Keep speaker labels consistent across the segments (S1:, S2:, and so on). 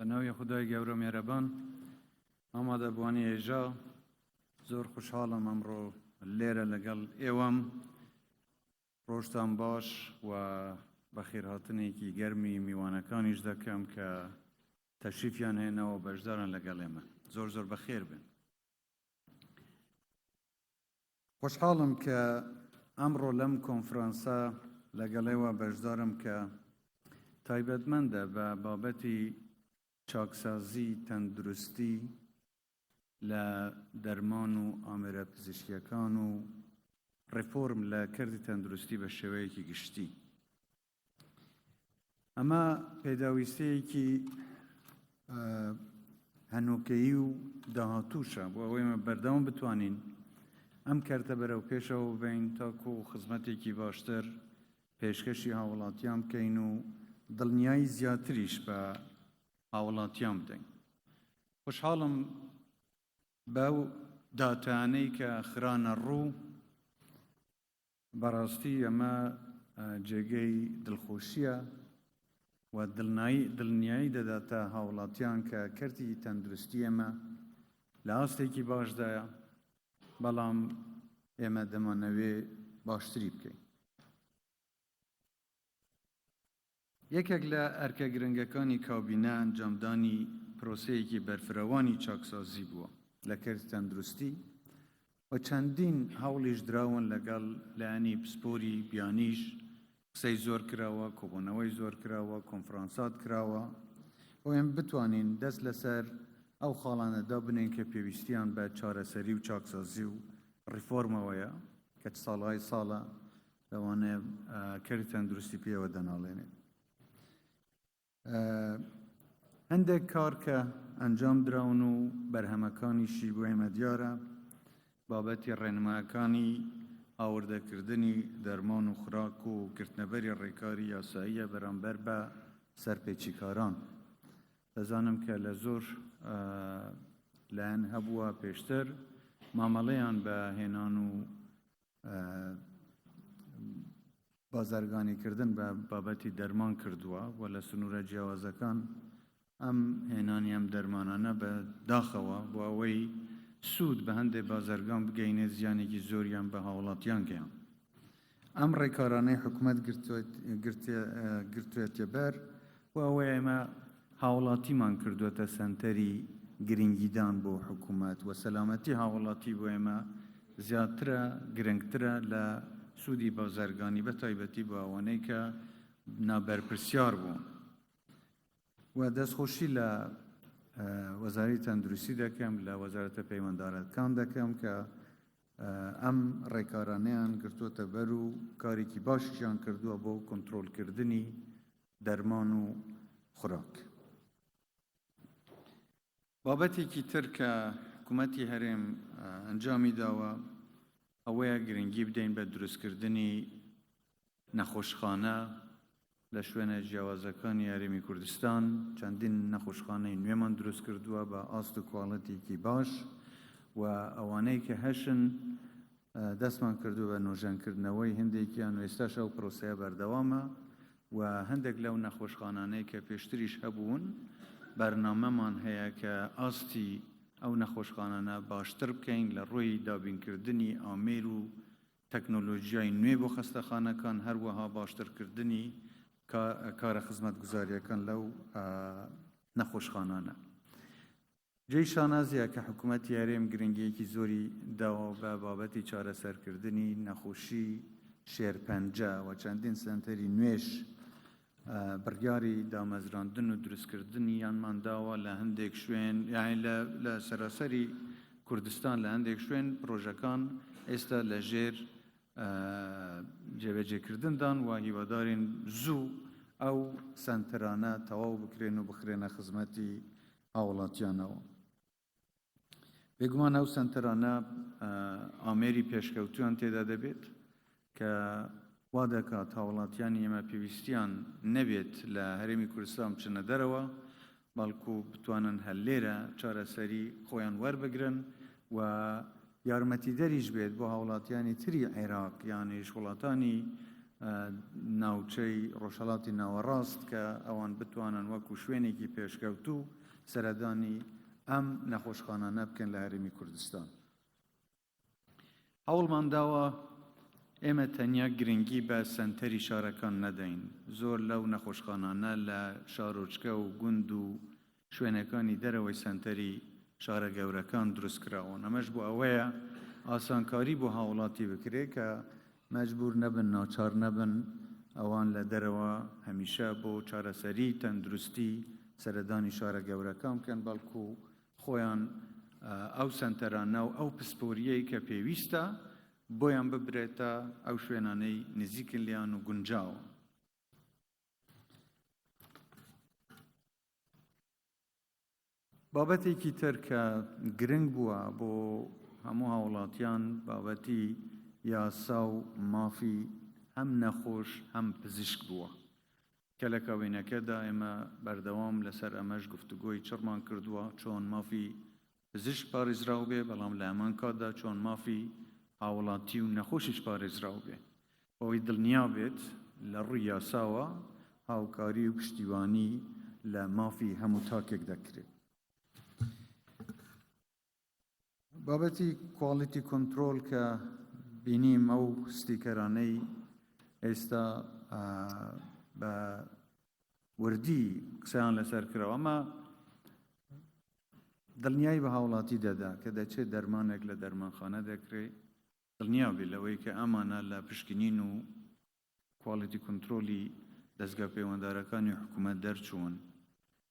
S1: بە ناوی خودای گەورە و مێرەبان. ئامادەبووانی هێژا، زۆر خوشحاڵم ئەمڕۆ لێرە لەگەڵ ئێوەم. ڕۆژتان باش و بەخێرهاتنێکی گەرمی میوانەکانیش دەکەم کە تەشریفیان هێناوە بەشدارن لەگەڵ ئێمە. زۆر زۆر بەخێر بن. خۆشحاڵم کە ئەمڕۆ لەم کۆنفرانسە لەگەڵ ئێوە بەشدارم کە تایبەتمەندە بە بابەتی چاکسازی تەندروستی لە دەرمان و ئامێرە پزیشکیەکان و ڕێفۆرم لە کەرتی تەندروستی بە شێوەیەکی گشتی. ئەمە پێداویستەیەکی هەنووکەیی و داهاتووشە بۆ ئەوەی ئێمە بەردەوام بتوانین ئەم کەرتە بەرەو پێشەوە ببەین تاکو خزمەتێکی باشتر پێشکەشی هاوڵاتیان بکەین و دڵنیایی زیاتریش بە هاوڵاتیان بدەین. خۆشحاڵم بەو داتایانەی کە خرانە ڕوو. بەڕاستی ئەمە جێگەی دڵخۆشییە و دڵنیایی دەداتە هاوڵاتیان کە کەرتی تەندروستی ئێمە لە ئاستێکی باشدایە، بەڵام ئێمە دەمانەوێ باشتری بکەین. یەکێک لە ئەرکە گرنگەکانی کابینە ئەنجامدانی پرۆسەیەکی بەرفرەوانی چاکسازی بووە لە کەرتی تەندروستی و چەندین هەوڵیش دراون لەگەڵ لایەنی پسپۆری بیانیش قسەی زۆر کراوە، کۆبوونەوەی زۆر کراوە، کۆنفرانسات کراوە بۆ ئێمە بتوانین دەست لەسەر ئەو خاڵانە دابنێین کە پێویستیان بە چارەسەری و چاکسازی و ڕیفۆرمەوەیە کە ساڵهای ساڵە لەوانەیە کەری تەندروستی پێوە دەناڵێنێت. هەندێک کار کە ئەنجام دراون و بەرهەمەکانیشی بۆ ئێمە دیارە، بابەتی ڕێنمایەکانی هاوردەکردنی دەرمان و خراک و گرتنەبەری ڕێکاری یاساییە بەرامبەر بە سەرپێچیکاران. دەزانم کە لە زۆر لایەن هەبووە پێشتر مامەڵەیان بە هێنان و بازرگانیکردن بە بابەتی دەرمان کردووە و لە سنوورە جیاوازەکان ئەم هێنانی ئەم دەرمانانە بە داخەوە بۆ ئەوەی سوود بە هەندێک بازرگان بگەینێت زیانێکی زۆریان بە هاوڵاتیان گەیان. ئەم ڕێکارانەی حکومەت گرتوێتە بەر بۆ ئەوەی ئێمە هاوڵاتیمان کردووەتە سەنتەری گرنگیدان بۆ حکومەت و سەلامەتی هاوڵاتی بۆ ئێمە زیاترە گرنگترە لە سوودی بازرگانی بە تایبەتی بۆ ئەوانەی کە نابەرپرسیار بوون. و دەستخۆشی لە وەزاری تەندروستی دەکەم لە وەزارەتە پەیوەندارەکان دەکەم کە ئەم ڕێکارانەیان گرتووەتە بەر و کارێکی باشیشیان کردووە بۆ کۆنترۆڵکردنی دەرمان و خوراک. بابەتێکی تر کە حکوومەتی هەرێم ئەنجامی داوە ئەوەیە گرنگی بدەین بە دروستکردنی نەخۆشخانە لە شوێنە جیاوازەکانی هەرێمی کوردستان. چەندین نەخۆشخانەی نوێمان دروست کردووە بە ئاست و کواڵێتیکی باش و ئەوانەی کە هەشن دەستمان کردووە بە نۆژەنکردنەوەی هەندێکیان و ئێستاش ئەو پرۆسەیە بەردەوامە و هەندێک لەو نەخۆشخانانەی کە پێشتریش هەبوون بەرنامەمان هەیە کە ئاستی ئەو نەخۆشخانانە باشتر بکەین لە ڕووی دابینکردنی ئامێر و تەکنۆلۆژیای نوێ بۆ خەستەخانەکان، هەروەها باشترکردنی کارە خزمەتگوزارییەکان لەو نەخۆشخانانە. جێی شانازییە کە حکوومەتی هەرێم گرنگییەکی زۆری داوە بە بابەتی چارەسەرکردنی نەخۆشی شێرپەنجە و چەندین سەنتەری نوێش بڕیاری دامەزراندن و دروستکردنیانمان داوە لە هەندێک شوێن، یانی لە سەراسەری کوردستان لە هەندێک شوێن پرۆژەکان ئێستا لە ژێر جێبەجێکردندان و هیوادارین زوو ئەو سەنتەرانە تەواو بکرێن و بخرێنە خزمەتی هاوڵاتیانەوە. بێگومان ئەو سەنتەرانە ئامێری پێشکەوتویان تێدا دەبێت کە وا دەکات هاوڵاتیانی ئێمە پێویستیان نەبێت لە هەرێمی کوردستان بچنە دەرەوە، بەڵکو بتوانن هەر لێرە چارەسەری خۆیان وەربگرن و یارمەتیدەریش بێت بۆ هاوڵاتیانی تری عێراق یانیش وڵاتانی. ناوچەی ڕۆژهەڵاتی ناوەڕاست کە ئەوان بتوانن وەکو شوێنێکی پێشکەوتوو سەردانی ئەم نەخۆشخانانە بکەن لە هەرێمی کوردستان. هەوڵمان داوە ئێمە تەنیا گرنگی بە سەنتەری شارەکان نەدەین، زۆر لەو نەخۆشخانانە لە شارۆچکە و گوند و شوێنەکانی دەرەوەی سەنتەری شارە گەورەکان دروست کراون، ئەمەش بۆ ئەوەیە ئاسانکاری بۆ هاوڵاتی بکرێت کە مەجبور نەبن، ناچار نەبن ئەوان لە دەرەوە هەمیشە بۆ چارەسەری تەندروستی سەردانی شارە گەورەکان بکەن، بەڵکو خۆیان ئەو سەنتەرانە و ئەو پسپۆریەی کە پێویستە بۆیان ببرێتە ئەو شوێنانەی نزیکن لێیان و گونجاوە. بابەتێکی تر کە گرنگ بووە بۆ هەموو هاوڵاتیان بابەتی یاسا و مافی هەم نەخۆش هەم پزیشک بووە کە لە کابینەکەدا ئێمە بەردەوام لەسەر ئەمەش گفتوگۆی چڕمان کردووە چۆن مافی پزیشک پارێزراو بێ بەڵام لە هەمان کاتدا چۆن مافی هاوڵاتی و نەخۆشیش پارێزراو بێ بەوەی دڵنیا بێت لە ڕووی یاساوە هاوکاری و پشتیوانی لە مافی هەموو تاکێک دەکرێت. بابەتی quality control کە بینیم ئەو ستیکەرانەی ئێستا بە وردی قسەیان لەسەر کراوە ئەمە دڵنیایی بە هاوڵاتی دەدا کە دەچێت دەرمانێک لە دەرمانخانە دەکرێت دڵنیا بێت لەوەی کە ئەمانە لە پشکنین و quality control ی دەزگا پەیوەندارەکانی حکوومەت دەرچوون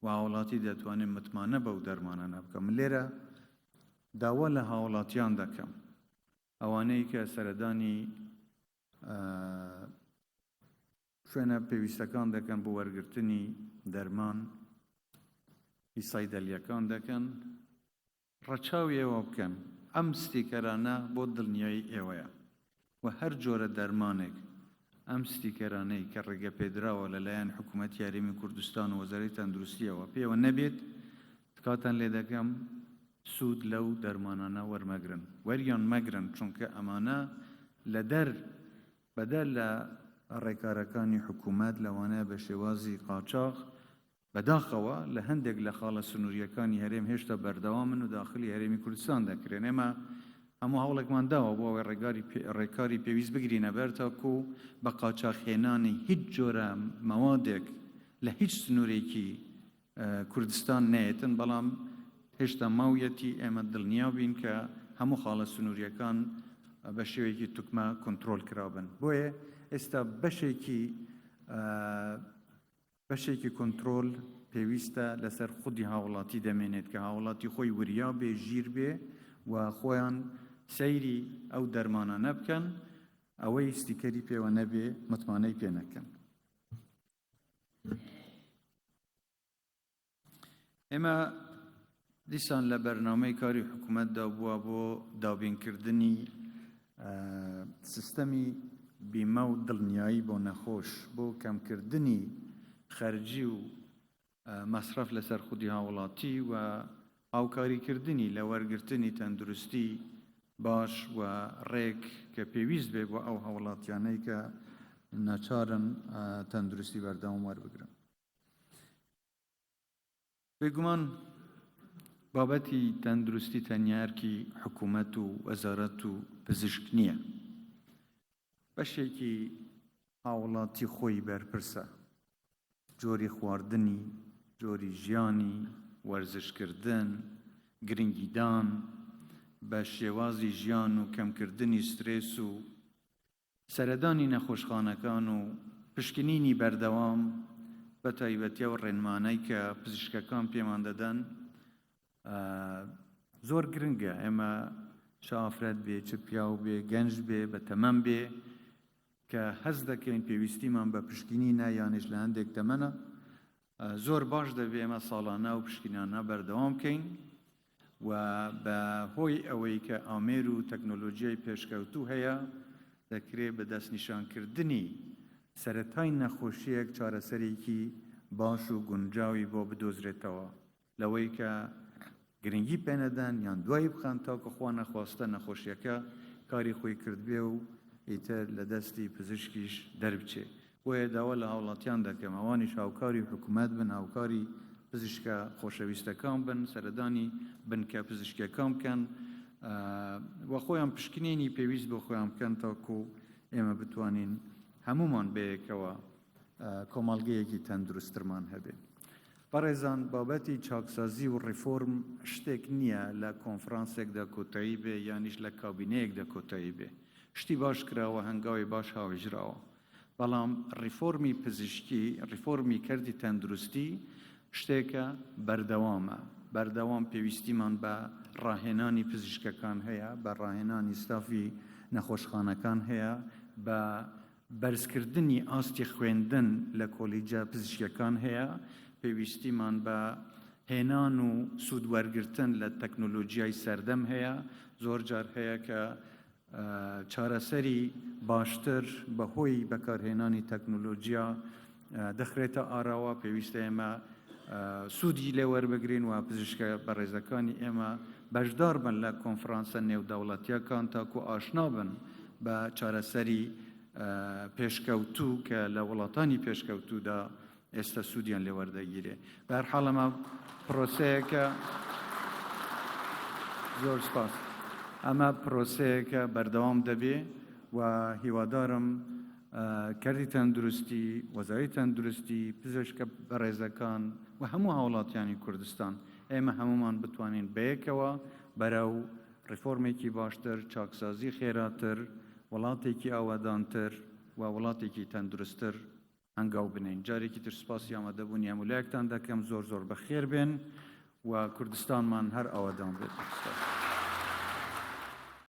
S1: و هاوڵاتی دەتوانێت متمانە بەو دەرمانانە بکە. من لێرە داوا لە هاوڵاتیان دەکەم ئەوانەی کە سەردانی شوێنە پێویستەکان دەکەن بۆ وەرگرتنی دەرمان هی سایدەلیەکان دەکەن ڕەچاوی ئێوە بکەن، ئەم ستیکەرانە بۆ دڵنیایی ئێوەیە و هەر جۆرە دەرمانێک ئەم ستیکەرانەی کە ڕێگەپێدراوە لەلایەن حکوومەتی هەرێمی کوردستان و وەزارەتی تەندروستییەوە پێوە نەبێت تکاتان لێ دەکەم سوود لەو دەرمانانە وەرمەگرن وەریان مەگرن چونکە ئەمانە لە دەر بەدەر لە ڕێکارەکانی حکوومەت لەوانەیە بە شێوازی قاچاغ بەداخەوە لە هەندێک لە خاڵە سنوورییەکانی هەرێم هێشتا بەردەوامن و داخلی هەرێمی کوردستان دەکرێن. ئێمە هەموو هەوڵێکمان داوە بۆ ئەوەی ڕێکاری پێویست بگرینە بەر تاکو بە قاچاخهێنانی هیچ جۆرە مەوادێک لە هیچ سنوورێکی کوردستان نەیەتن، بەڵام هێشتا ماویەتی. ئێمە دڵنیا بین کە هەموو خاڵە سنوورییەکان بە شێوەیەکی توکمە کۆنترۆل کرابن. بۆیە ئێستا بەشێکی بەشێکی کۆنترۆل پێویستە لەسەر خودی هاوڵاتی دەمێنێت کە هاوڵاتی خۆی وریا بێ، ژیر بێ و خۆیان سەیری ئەو دەرمانانە بکەن، ئەوەی ستیکەری پێوە نەبێ متمانەی پێ نەکەن. ئێمە دیسان لە بەرنامەی کاری حکوومەتدا بووە بۆ دابینکردنی سیستەمی بیمە و دڵنیایی بۆ نەخۆش بۆ کەمکردنی خەرجی و مەسرەف لەسەر خودی هاوڵاتی و هاوکاریکردنی لە وەرگرتنی تەندروستی باش و ڕێک کە پێویست بێ بۆ ئەو هاوڵاتیانەی کە ناچارن تەندروستی بەردەوام وەربگرن. بێگومان بابەتی تەندروستی تەنیا ئەرکی حکوومەت و وەزارەت و پزیشک نییە. بەشێکی هاوڵاتی خۆی بەرپرسە. جۆری خواردنی، جۆری ژیانی، وەرزشکردن، گرنگیدان بە شێوازی ژیان و کەمکردنی سترێس و سەردانی نەخۆشخانەکان و پشکنینی بەردەوام، بە تایبەتی ئەو ڕێنمانەی کە پزیشکەکان پێمان دەدەن زۆر گرنگە. ئێمە چ ئافرەت بێ چ پیاو بێ، گەنج بێ بە تەمەن بێ، کە هەست دەکەین پێویستیمان بە پشکنینە یانیش لە هەندێک تەمەنە، زۆر باش دەبێ ئێمە ساڵانە و پشکنانە بەردەوام بکەین و بە هۆی ئەوەی کە ئامێر و تەکنۆلۆژیای پێشکەوتوو هەیە دەکرێت بە دەستنیشانکردنی سەرەتای نەخۆشیەک چارەسەرێکی باش و گونجاوی بۆ بدۆزرێتەوە لەوەی کە گرنگی پێنەدەن یان دوایی بخەن تاکو خوا نەخواستە نەخۆشیەکە کاری خۆی کردبێ و ئیتر لە دەستی پزیشکیش دەربچێ. بۆیە داوا لە هاوڵاتیان دەکەم ئەوانیش هاوکاری حکومەت بن، هاوکاری پزیشکە خۆشەویستەکان بن، سەردانی بنکە پزیشکیەکان بکەن و خۆیان پشکنینی پێویست بۆ خۆیان بکەن تاکو ئێمە بتوانین هەمومان بەیەکەوە کۆمەڵگەیەکی تەندروستترمان هەبێ. بەڕێزان بابەتی چاکسازی و ڕیفۆرم شتێک نییە لە کۆنفرانسێکدا کۆتایی بێ یانیش لە کابینەیەکدا کۆتایی بێ. شتی باش کراوە، هەنگاوی باش هاوێژراوە. بەڵام ڕیفۆرمی پزیشکی، ڕیفۆرمی کەرتی تەندروستی شتێکە بەردەوامە. بەردەوام پێویستیمان بە ڕاهێنانی پزیشکەکان هەیە، بە ڕاهێنانی ستافی نەخۆشخانەکان هەیە، بە بەرزکردنی ئاستی خوێندن لە کۆلیجە پزیشکیەکان هەیە، پێویستیمان بە هێنان و سوود وەرگرتن لە تەکنۆلۆژیای سەردەم هەیە، زۆر جار هەیە کە چارەسەری باشتر بەهۆی بەکارهێنانی تەکنۆلۆژیا دەخرێتە ئاراوە، پێویستە ئێمە سوودی لێ وەربگرین و پزیشکە بەڕێزەکانی ئێمە بەشدار بن لە کۆنفرانسە نێودەوڵەتییەکان تاکو ئاشنا بن بە چارەسەری پێشکەوتوو کە لە وڵاتانی پێشکەوتوودا ئێستا سوودیان لێ وەردەگیرێ. بەهەرحاڵ ئەمە پرۆسەیەکە زۆر سپاس. ئەمە پرۆسەیەکە بەردەوام دەبێ و هیوادارم کەرتی تەندروستی، وەزاری تەندروستی، پزیشکە بەڕێزەکان و هەموو هاوڵاتیانی کوردستان ئێمە هەموومان بتوانین بەیەکەوە بەرەو ڕیفۆرمێکی باشتر، چاکسازی خێراتر، وڵاتێکی ئاوەدانتر و وڵاتێکی تەندروستتر هەنگاو بنێین. جارێکی تر سوپاسی ئامادەبوونی هەموو لایەکتان دەکەم. زۆر زۆر بەخێر بێن و کوردستانمان هەر ئاوەدان بێت. سوپاس.